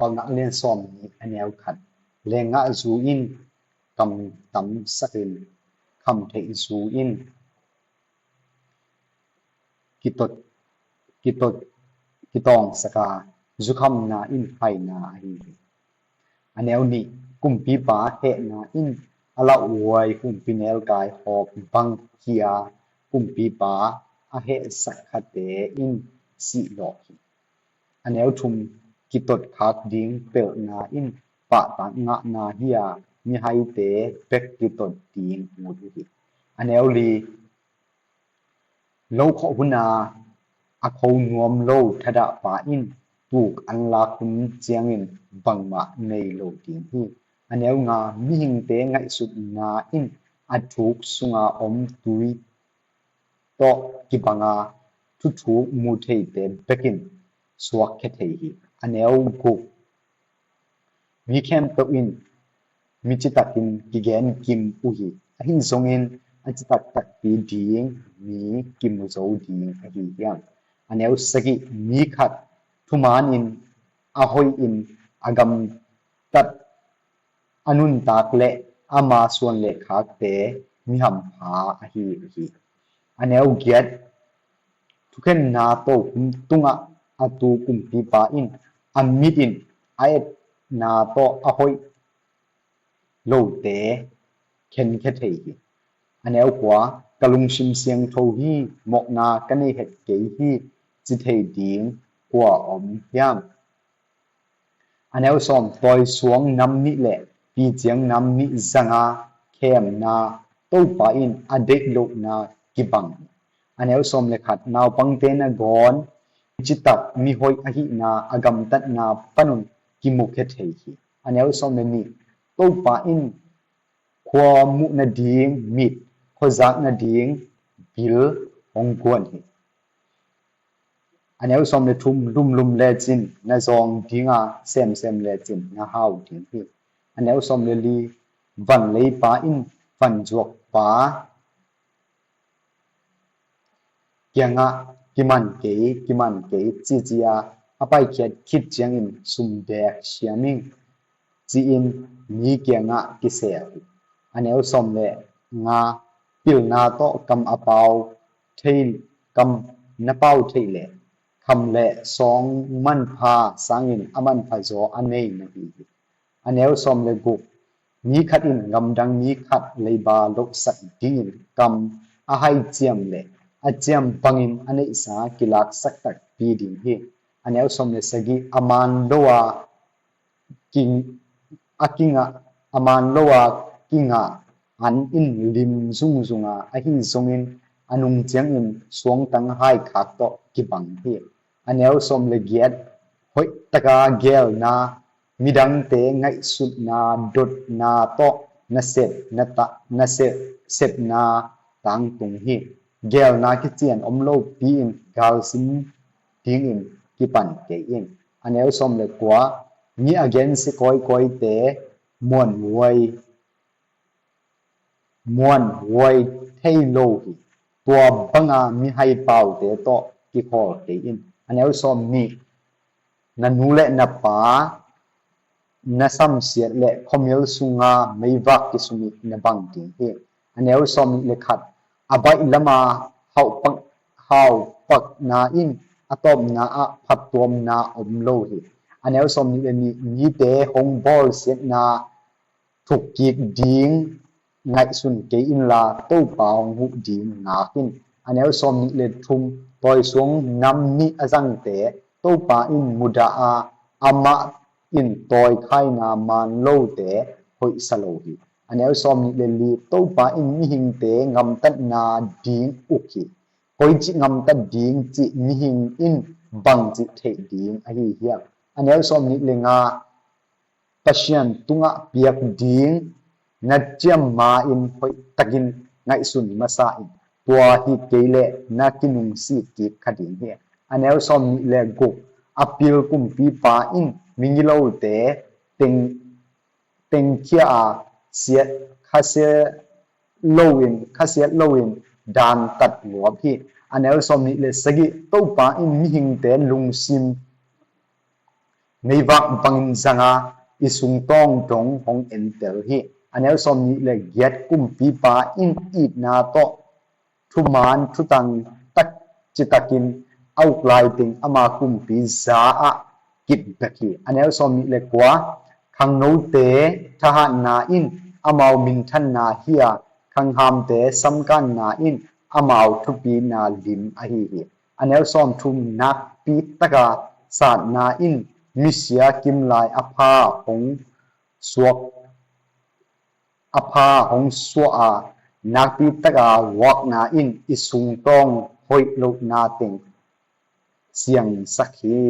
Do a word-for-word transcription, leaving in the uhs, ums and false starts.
Paunak a lian sawm nih a neu khat. Lenggah zu in kam tamsakin, khamtheih zu in kitot, kitot, kitawngsaka, zukhamna in haina ahi hi. A neu nih, kumpipa hehna in a lauhuai humpinelkai hawk bang hi a, kumpipa a hehsak khate in sihlawh hi. A neu thum, kitot khak ding pelhna in pahtak ngahna hi a, mihaite bek kitot ding ut uh hi. A neu li, lo khawh hun a a kho nuam lo thadahpa in tuk an lak hun ciangin bangmah nei lo ding hi. A neu nga, mihingte ngaihsutna in a thuk sunga om tui tawh kibanga, thuthuk mu theite bekin suakkhia thei hi. A neu guk, mi khempeuh in mi citakin kigen kim uh hi. Ahi zongin a citak takpi ding mi kimu zo ding ahi hiam? A neu sagih, mi khat thumanin a hoihin a gamtat a nuntak le ama suan le khakte mi hampha ahi uh hi. A neu giat, thukhenna tokhom tungah a tu kumpipa in a mit in a etna tawh a hoih lote khenkhia thei hi. A neu kua, ka lungsim siangtho hi, mawhna ka nei het kei hi, ci thei ding kua om hiam? A neu sawm, tawisuang nam nih le piciang nam nih zanga khemna Topa in a deih lohna kibang hi. A neu sawm le khat, naupangte nangawn mi citak mi hoih ahihna a gamtatna panun kimukhia thei hi. A neu sawm le nih, Topa in khua muh nading mit, khua zak nading bil hong guan hi. A neu sawm le thum, lumlum lecin na zawng dinga, semsem lecin na hau ding hi. A neu sawm le li, vanleipa in vanzuakpa kiangah kiman kei, kiman kei cici a, a paikhiat khit ciangin sumdek siam ing, ci-in mi kiangah kisel hi. A neu sawm le nga, pilna tawh kam a pau thei, kam na pau theih le kham le sawng manpha sangin a manpha zaw a nei na hi hi. A neu sawm le guk, mi khat in gamdang mi khat leiba lohsak dingin kam a haiciam le a ciam bangin a neihsa kilaksak takpi ding hi. A neu sawm le sagih, a man lo a king, a kingah, a man lo a kingah an in lim zungzunga, ahi zongin a nung ciangin suangtang haikhak tawh kibang hi. A neu sawm le giat, hoihtaka gelna, midangte ngaihsutna dotna tawh nasep, na ta, nasep, sepna tangtung hi. Gelna kician om lopi in galsim dingin kipan kei in. A neu sawm le kua, mi a gensia kawikawite muanhuai, muanhuai thei lo hi. Tua banga mihai paute tawh kikhawl kei in. A neu sawm nih, na nu le na pa na samsiat le khuamil sunga meivak kisumih na bang ding hi. A neu sawm nih le khat, a baih lama hauhpak, hauhpakna in a tawpna ah phattuamna om lo hi. A neu sawm nih le nih, mite hong bawlsiatna thukkik ding ngaihsun kei inla, Topa hong huh ding ngak in. A neu sawm nih le thum, tawisuang nam nih a zangte Topa in mudah a, amah in tawikhaina man lote hoihsa lo hi. A neu sawm nih le li, Topa in mihingte gamtatna ding uk hi. Koici gamtat ding cih mihing in bangci theih ding ahi hiam? A neu sawm nih le nga, Pasian tungah piak ding na ciam ma-in hoihtakin ngaihsun masa in, tua hi kei leh na kinungsi kik kha ding hi. A neu sawm nih le guk, a pil kumpipa in migilote teng, tengkhia a, siat, khasiat loin, khasiat loin dantat luap hi. A neu sawm nih le sagih, Topa in mihingte lungsim meivak bangin zang a, i sungtawng dong hong entel hi. A neu sawmnih le giat, kumpipa in itna tawh thuman thutang tak citakin a uk lai teng ama kumpi za ah kip bek hi. A neu sawmnih le kua, khangnote thahatna in amau minthanna hi a, khanghamte samkanna in amau thupina lim ahi hi. A neu sawmthum, nakpi taka satna in misia kimlai a pha hong suak a pha hong suah a, nakpi taka vuakna in i sungtawng hoih lohna teng siangsak hi.